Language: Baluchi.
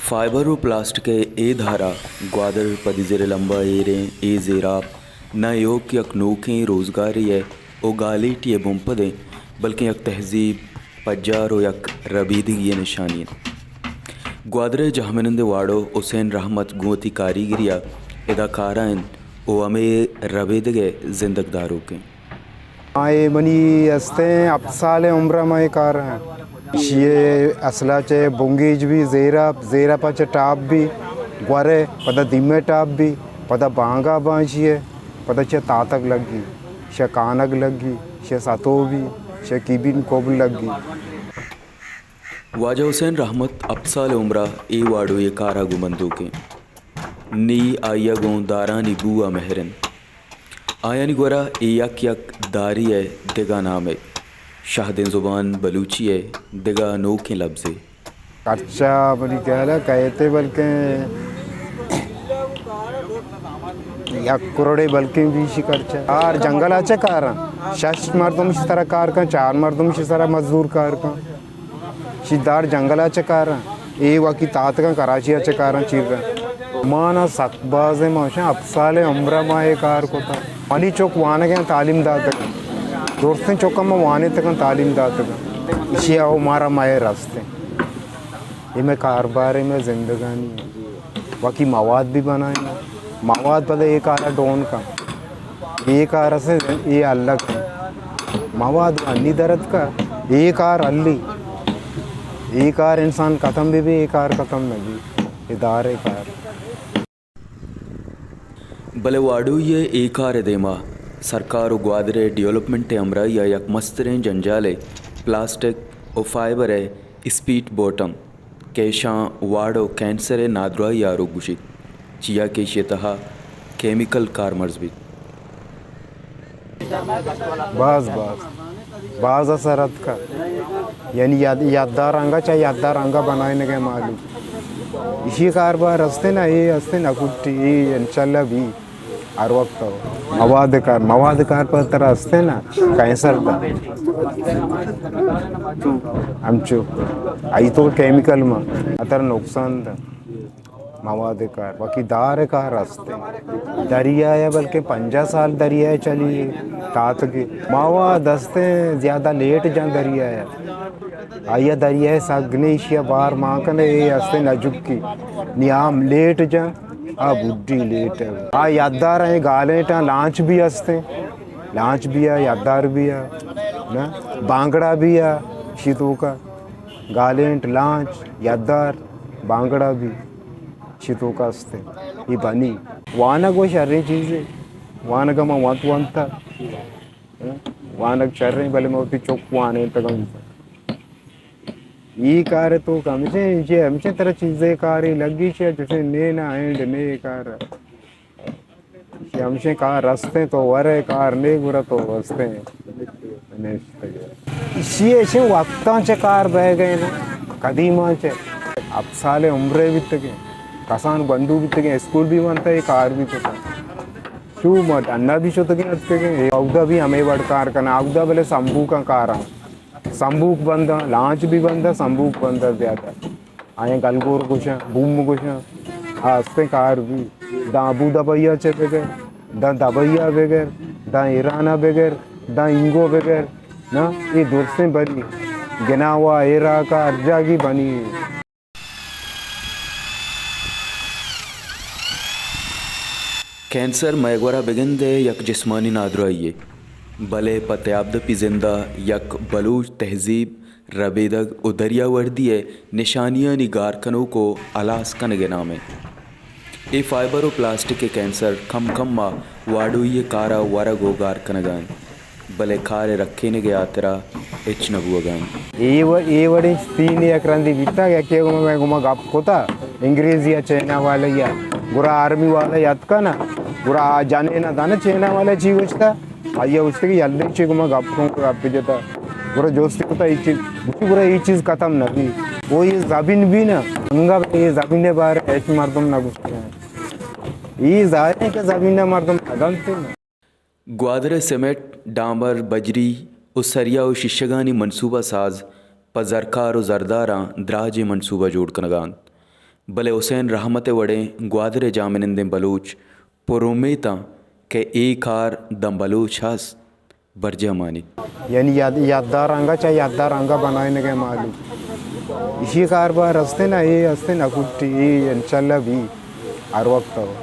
فائبر و پلاسٹک ءِ اے دھارا گوادر پدی زر لمبا ایریں اے زیراب نہ ایوک یک نوکیں روزگارے ءِ و گالیٹی ءِ بنپدیں، بلکیں یک تہذیب، پجار و یک ربیدگی ءِ نشانی انت۔ گوادر ءِ جہمنندیں واڑو حسین رحمت گوں وتی کاریگری ءَ ادا کارا انت و ہمے ربیدگ ءِ زندگ داروک انت۔ آ، اے منی استیں ہپت سال ءِ عمر ءَ ما اے کار ءَ۔ ایشی ءِ اصل ءَ چہ بنگیج بی زیراپ، زیراپ ءَ چہ ٹاپ بی گورے، پدا دیمے ٹاپ بی، پدا بانگا باں ایشی ءِ، پدا چہ تاتک لگی، چہ کانگ لگی، چہ ستو بی، چہ کیبن کوبل لگی۔ واجہ حسین رحمت ہپت سال ءِ عمر ءَ اے واڑو ءِ کار ءَ گوں بندوک انت۔ نی آئی ءَ گوں دارانی بو ءَ مہر انت۔ آیانی گورا اے یک یک داری ءِ دگہ نامے، شہدیں زبان بلوچی ءِ دگہ نوکیں لبزے۔ خرچہ منی خیال ءَ کئیت بلکیں یک کروڑے بلکیں بیشی خرچہ۔ آر جنگل ءَ چہ کاراں، شش مردم شی سرا کار کن، چار مردم شی سرا مزدور کار کن۔ شی دار جنگل ءَ چہ کاراں، اے وقتی تاتکاں کراچی ءَ چہ کاراں چیراں۔ ما نا سک بازیں، ما شاں ہپت سال ءِ عمر ءَ ما اے کار کتا۔ منی چک وانگیں تعلیم داتگ۔ درستیں چکاں ما وانینتگاں تعلیم داتگ۔ ایشی ءَ مارا مئے رستیں۔ اے مئے کاربار، اے مئے زندگانی۔ وقتی مواد بھی بنائیں۔ مواد پدا اے کارا ڈون کن۔ اے کار اسے اے الگ۔ مواد انی درت کا، اے کار الی۔ اے کار انسان ختم بہ بی، اے کار ختم نہ بی۔ ادارے کار۔ بلے واڑوئی ءِ اے کار ءِ دیما سرکار و گوادر ءِ ڈیولپمنٹ ءِ ہمراہی ءَ یک مستریں جنجالے پلاسٹک و فائبر ءِ اسپیٹ بوٹم کہ ایشاں واڑ و کینسر ءِ نادراہی آروک گوشیت، چیا کہ ایشی ءِ تہا کیمیکل کارمرز بیت۔ باز، باز، باز اثر اتکا۔ یعنی یاد، یاددار انگا چا یاددار انگا بنائینگے معلوم۔ ایشی کاربار ہستے نا، اے ہستے نا کٹی، اے انشاءاللہ بی۔ ہر وقت ہو۔ مواد کار، مواد کار پر ترا ہستے نا، کینسر دا۔ ہمچو، آئی تو کیمیکل ما، اتر نقصان دا۔ مواد کار، باقی دار کار ہستے۔ دریا ہے بلکہ پنجاہ سال دریا ہے چلی، تاتگی۔ مواد ہستے زیادہ لیٹ جان دریا ہے۔ آیا دریا ہے سگنے ایشیا بار مان کنے، اے ہستے نجکی۔ نیام لیٹ جان۔ آ بڈی لیٹ ء۔ آ یاددار ء گالینٹاں لانچ بھی ہستیں، لانچ بھی ء، یاددار بھی ء، نہ؟ بانگڑا بھی ء، شی توکا گالینٹ، لانچ، یاددار، بانگڑا بھی شی توکا ہستیں۔ اے بنی وانگ و شریں چیزے، وانگ ما وانت وانتا، وانگ شریں، بلے ما وتی چک وانینتگ ہم۔ ای کار تو ہمیشہ، ہمیشہ ترا چیزے کاری لگی، چہ جسے نے نا اینڈ نے کار۔ چہ ہمیشہ کار رستیں تو ورے، کار نے گرا تو رستیں نشتگے۔ ایشی ایشی وقتاں چہ کار بہ گئے نا، قدیماں چہ ہفت سال عمرے بیتگیں، کسان گونڈو بیتگیں، اسکول بھی وانتا، اے کار بھی کتا۔ چو ما ڈنا بھی شتگیں اتکگیں، اے اودا بھی ہمے وڑ کار کنا، اودا بلے سمبوکاں کاراں۔ سمبوک بنداں، لانچ بھی بنداں، سمبوک بنداں زیادہ۔ آیاں گلگور گوشاں، بوم گوشاں، آ ہستیں کار بھی۔ داں ابو دبئی ء چہ بگر، داں دبئی ء بگر، داں ایران ء بگر، داں اینگو بگر، نا، اے درستیں بری۔ گناوا، عراق ء ہر جاگی بنی۔ کینسر مئے گورا بگندئے یک جسمانی نادراہی یے، بلے پہ تیابدپی زند ء یک بلوچ تہذیب، ربیدگ و دریاوردی ء نشانیانی گار کنوک و ہلاس کنگ ء نامے۔ اے فائبر و پلاسٹک ء کینسر کم کم ء واڈوئی ء کار ء ورگ و گار کنگ ء انت۔ بلے کار ء رکینگ ء ہاترا ہچ نہ بوہگا انت۔ اے و-، اے وڑیں سین یک رندے بیتگ، یکے گوما، مئے گوما گپ کتا، انگریزی ء چائنا والے ء، گڑا آرمی والے اتکا نا، گڑا آ جنین ء دانا چائنا والے چی گوشتا، آئی ء گوشتا کہ یلے چی گوما گپ کن، گپ جتا، گڑا جوستی کتا اے چیز، گڑا اے چیز ختم نہ بی، او اے زمین بی نا، انگا اے زمین ء بارے ہچ مردم نہ گوشتا۔ اے ظاہر ہے کہ زمین ء مردم نہ دنت نا۔ گوادر ء سیمٹ، ڈامبر، بجری و سریا و شیشگانی منصوبہ ساز پہ زرکار و زرداراں دراجیں منصوبہ جوڑ کنگا انت۔ بلے حسین رحمت ءِ وڑیں گوادر ءِ جاہمنندیں بلوچ پر امیت آں کہ اے کار داں بلوچ ہست برجاہ مانیت۔ یعنی یاد، یاددار انگا چہ یاددار انگا بنائینگ ءِ مالو۔ ایشی کار بار ہستے نا، اے ہستے نا کٹی، اے انشاءاللہ بی ہر وقت ہو۔